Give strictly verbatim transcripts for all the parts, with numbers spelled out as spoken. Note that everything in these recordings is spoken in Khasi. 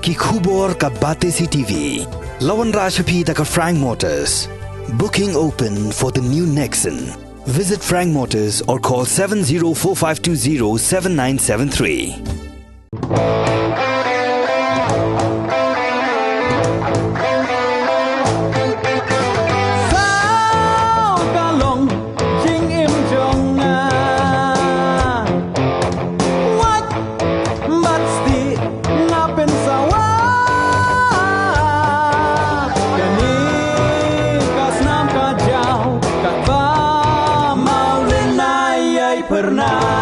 Ki khubor ka Batesi T V. La wanrah sha phi da ka Frank Motors. Booking open for the new Nexon. Visit Frank Motors or call seven zero four five two zero seven nine seven three. Saw ka long jingim jong nga. Wat Bad sdih nga pynsawa. Kane ka snam ka jaw katba mawlynnai ai pyrnai.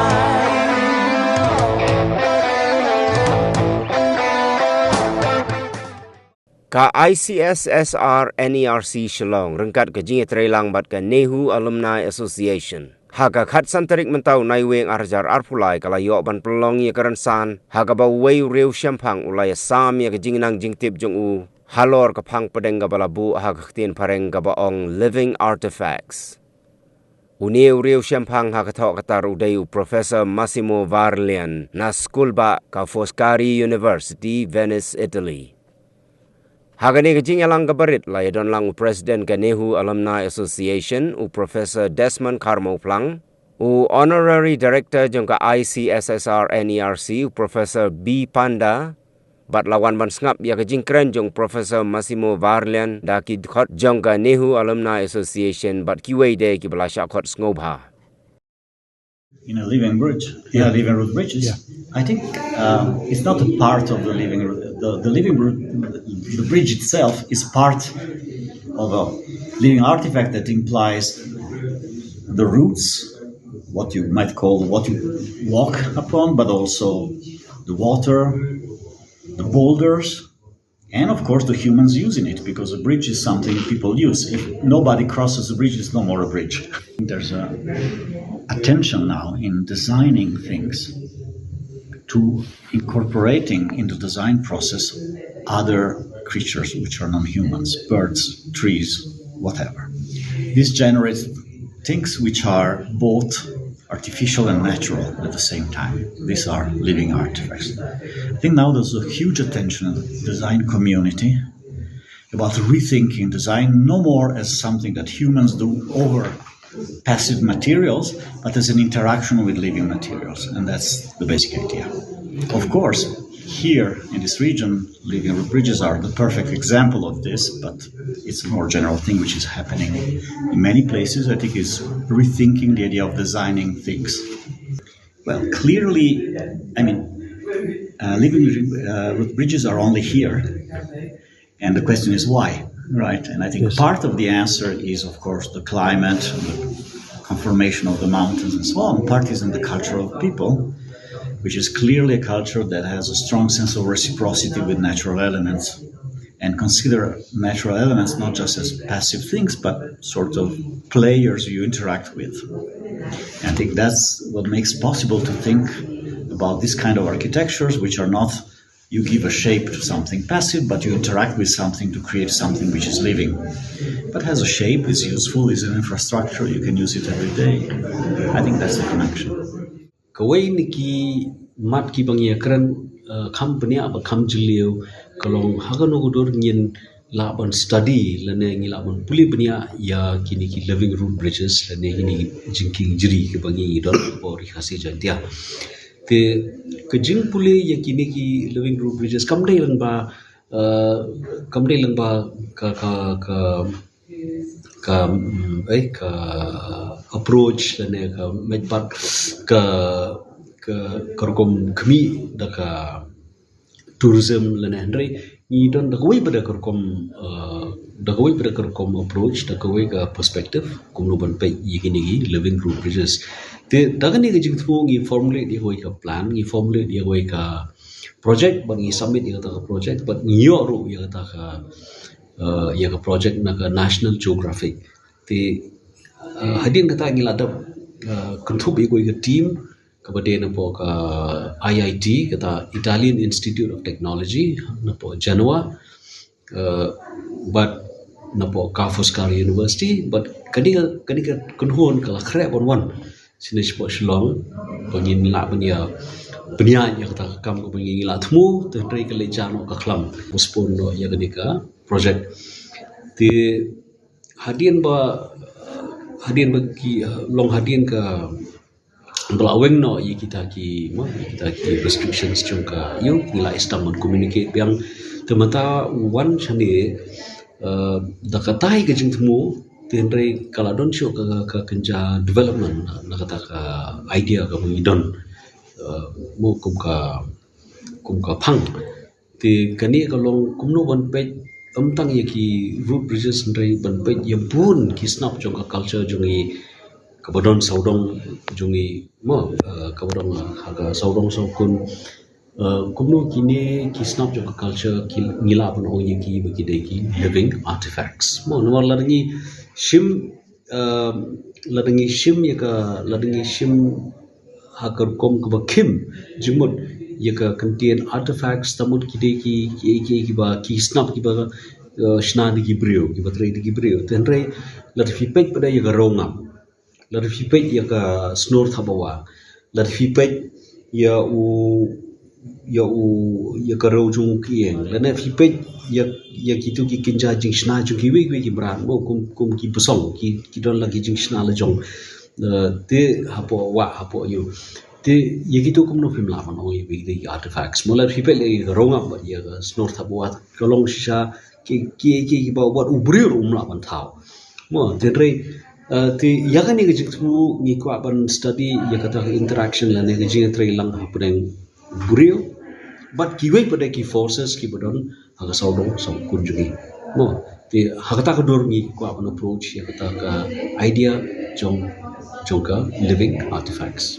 Ka I C S S R N E R C Shillong ryngkat ka jingïatreilang bad ka NEHU Alumni Association, ha ka khatsan tarik mynta u Naiwieng ar hajar arphew lai ka la ïoh ban pynlong ïa ka rynsan ha kaba uwei u riew shemphang u la ïasam ïa ka jingnang jingtip jong u halor ka phang pdeng kaba la buh ha ka ktien phareng kaba ong Living Artifacts. Une u riew shemphang ha ka thoh ka tar u dei u Professor Massimo Varlian na skul bah ka Foscari University, Venice, Italy. Ha kane ka jingïalang kaba rit la ïadon lang u President ka NEHU Alumni Association u Professor Desmond Kharmawphlang, u Honorary Director jong ka I C S S R N E R C u Professor B Panda, bad la wan ban sngap ïa ka jingkren jong Professor Massimo Varlian da ki dkhot jong ka NEHU Alumni Association bad kiwei de kiba la shah khot sngewbha. In a living bridge, yeah, living root bridges. Yeah. I think um, it's not a part of the living root. The, the living root, the bridge itself is part of a living artifact that implies the roots, what you might call what you walk upon, but also the water, the boulders, and of course the humans using it, because a bridge is something people use. If nobody crosses the bridge, it's no more a bridge. There's a attention now in designing things to incorporating in the design process other creatures which are non-humans, birds, trees, whatever. This generates things which are both artificial and natural at the same time. These are living artifacts. I think now there's a huge attention in the design community about rethinking design no more as something that humans do over passive materials, but as an interaction with living materials. And that's the basic idea. Of course, here in this region, living root bridges are the perfect example of this, but it's a more general thing which is happening in many places. I think is rethinking the idea of designing things. Well, clearly, I mean, uh, living uh, root bridges are only here. And the question is why, right? And I think, yes, part of the answer is, of course, the climate, the conformation of the mountains and so on. Part is in the culture of people, which is clearly a culture that has a strong sense of reciprocity with natural elements and consider natural elements not just as passive things, but sort of players you interact with. And I think that's what makes possible to think about this kind of architectures, which are not you give a shape to something passive, but you interact with something to create something which is living, but has a shape, is useful, is an infrastructure, you can use it every day. I think that's the connection. Kawei na ki mat kiba ngi ïakren, uh, kham bniah bad kham jylliew ka long ha kano ka dur ngin lah ban study lane ngi lah ban pule bniah ïa kine ki living root bridges lane kine ki jingkieng jri kiba ngi don ha Ri Khasi Jaiñtia. Te ka jingpule ïa kine ki living root bridges kam dei lang ba, uh, kam dei lang ba ka, ka, ka, ka, mm, eh, ka approach lane ka method, ka, ka, ka rukom khmih da ka tourism lane, hynrei ngi don da kawei pat ka rukom, uh, da kawei pat ka rukom approach, da kawei ka perspective kumno ban peit ïa kine ki living root bridges. Te da kane ka jingthmu ngi formulate ïa kawei ka plan, ngi formulate ïa kawei ka project, bad ngi submit ïa kata ka project, bad ngi ïoh ruh ïa kata ka, uh, ïa ka project na ka National Geographic. Te, uh, hadien kata ngi la dep, uh, kynthup ïa kawei ka team kaba dei napoh ka I I T, kata Italian Institute of Technology napoh Genoa, uh, bad napoh Ca' Foscari University, bad kane ka, kane ka kynhun ka la khreh ban wan shane shapoh Shillong ba ngin lah ban ïa pynïaid ïa kata ka kam kaba ngi la thmu, te hynrei ka leit jia noh ka khlam, postpone noh ïa kane ka project. Te hadien ba, hadien ba ki, long hadien ka, ba la weng noh ïa kita ki, mo, ïa kita ki restrictions jong ka, ïa, ngi la start ban communicate biang. Te mynta wan shane, eh, da katai ka jingthmu, te hynrei ka la don shuh ka, ka kynja development na, na kata ka idea kaba ngi don, eh, mo, kum ka, kum ka phang. Te kane ka long kumno ban peit, ym tang ïa ki root bridges hynrei ban peit ïa bun ki snap jong ka culture jong ngi, kaba don sawdong jong ngi, mo, eh, kaba don ha ka sawdong sawkun. Eh, kumno kine ki snap jong ka culture ki, ngi lah ban ong ïa ki ba ki dei ki living artifacts, mo. Namar lada ngi shim, eh, lada ngi shim ïa ka, lada ngi shim ha ka rukom kaba khim jingmut ïa ka kyntien artifacts, te mut ki dei ki, ki, ki, kiba, ki snap kiba, eh, shna da ki briew, kiba trei da ki briew. Te hynrei lada phi peit pat ïa ka riew ngam, lada phi peit ïa ka snor thapbawa, lada phi peit ïa u, ïa u, ïa ka riew jong u kyieng, lane phi peit ïa, ïa kito ki kynja jingshna jong kiwei kiwei ki mrad, mo, kum, kum ki basong, ki, ki don la ki jingshna la jong. Eh, te hapoh wah, hapoh ïew. Te ïa kito kumno phim lah ban ong ïa ki dei ki artifacts, mo? Lada phi peit ïa ka riew ngam bad ïa ka snor thapbawa, ka long shisha ki, ki, ki, kiba wat u briew ruh um lah ban thaw, mo. Te hynrei, eh, te ïa kane ka jingthmu ngi kwah ban study ïa kata ka interaction lane ka jingïatreilang hapdeng briew bad kiwei pat de ki forces kiba don ha ka sawdong sawkun jong ngi, mo. Te ha kata ka dur ngi kwah ban approach ïa kata ka idea jong, jong ka living artifacts.